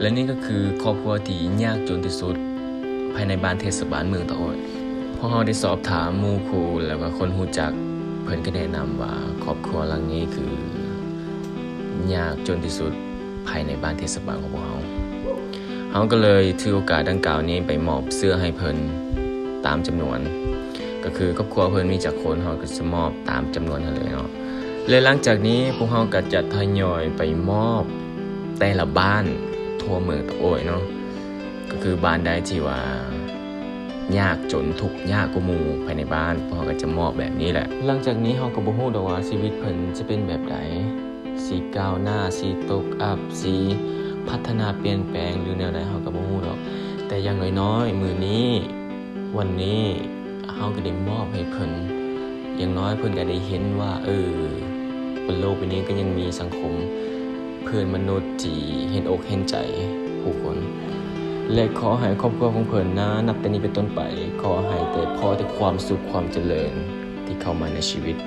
ແລະນີ້ກໍຄືຄອບຄົວທີ່ຍາກຈົນທີ່ສຸດພາຍໃນບ້ານເທດສະບານເມືອງຕະໂອ້ຍ. ພວກເຮົາໄດ້ສອບຖາມໝູ່ຄູ່ ແລ້ວກໍຄົນຮູ້ຈັກ, ເພິ່ນກໍແນະນຳວ່າຄອບຄົວຫຼັງນີ້ຄືຍາກຈົນທີ່ສຸດພາຍໃນບ້ານເທດສະບານຂອງພວກເຮົາ. ເຮົາກໍເລີຍຖືໂອກາດດັ່ງກ່າວນີ້ໄປມອບເສື້ອໃຫ້ເພິ່ນຕາມຈຳນວນ, ກໍຄືຄອບຄົວເພິ່ນມີຈັກຄົນ ເຮົາກໍຈະມອບຕາມຈຳນວນຫັ້ນເລີຍເນາະ. ແລະຫຼັງຈາກນີ້ພວກເຮົາກໍຈະທະຍອຍໄປມອບແຕ່ລະບ້ານທົ່ວເມືອງຕະໂອ້ຍເນາະ, ກໍຄືບ້ານໃດທີ່ວ່າຍາກຈົນທຸກຍາກກວ່າໝູ່ພາຍໃນບ້ານ ພວກເຮົາກໍຈະມອບແບບນີ້ແຫຼະ. ຫຼັງຈາກນີ້ເຮົາກໍບໍ່ຮູ້ດອກວ່າຊີວິດເພິ່ນຈະເປັນແບບໃດ, ຊິກ້າວໜ້າ, ຊິຕົກອັບ, ຊິພັດທະນາປ່ຽນແປງ ຫຼືແນວໃດ ເຮົາກໍບໍ່ຮູ້ດອກ. ແຕ່ຢ່າງນ້ອຍໆ ມື້ນີ້ ວັນນີ້ເຮົາກໍໄດ້ມອບໃຫ້ເພິ່ນ, ຢ່າງນ້ອຍເພິ່ນກໍໄດ້ເຫັນວ່າ ເອີ ບົນໂລກໃບນີ້ກໍຍັງມີສັງຄົມເພື່ອນມະນຸດທີ່ເຫັນອົກເຫັນໃຈຜູ້ຄົນ. ແລະຂໍໃຫ້ຄອບຄົວຂອງເພິ່ນນະ ນັບແຕ່ນີ້ເປັນຕົ້ນໄປ ຂໍໃຫ້ແຕ່ພໍແຕ່ຄວາມສຸກຄວາມຈະເລີນທີ່ເຂົ້າມາໃນຊີວິດ.